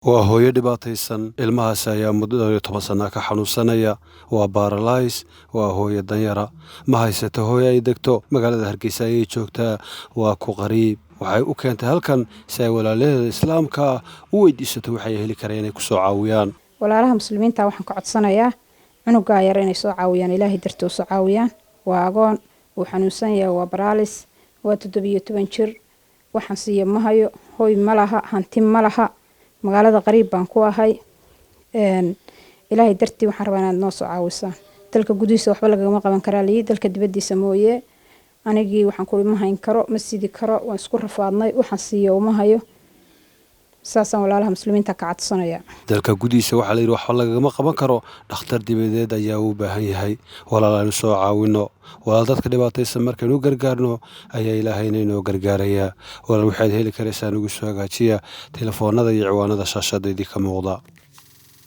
Waa hooyo dhibaataysan, ilmahaasi ayaa muddo dhowr iyo toban sana ka xanuunsanaya, waa baaralays, waa hooyo danyara, ma haysato hooyo ay degto, magaalada Hargeysa ayay joogtaa, waa ku qariib. Waxay u keentay halkan si ay walaalaheeda islaamka u weydiisato waxay heli kareen inay kusoo caawiyaan. Walaalaha muslimiinta waxaan ka codsanayaa cunugaa yar inay soo caawiyaan, Ilaahay dartii u soo caawiyaan. Waa agoon, wuu xanuunsan yahay, waa baraalis, waa 17 jir. Waxaan siiya ma hayo, hoy ma laha, hanti ma laha, magaalada qariib baan ku ahay. Ilaahay dartii waxaan rabaa inaad noo soo caawisaan. Dalka gudihiisa waxba lagama qaban karaa liyi, dalka dibadiisa mooye. Anigii waxaan kuri ma hayn karo, ma sidi karo, waan isku rafaadnay, waxaan siiya uma hayo. Saasaan walaalaha muslimiinta ka codsanaya. Dalka gudihiisa waxaa la yidhi waxba lagagama qaban karo, dhakhtar dibadeed ayaa uu baahan yahay. Walaal aynu soo caawino, walaal dadka dhibaataysan markaynu u gargaarno ayaa Ilaahayna inoo gargaarayaa. Walaal waxaad heli karaysaan ugu soo hagaajiya telefoonada iyo ciwaanada shaashada idinka muuqda.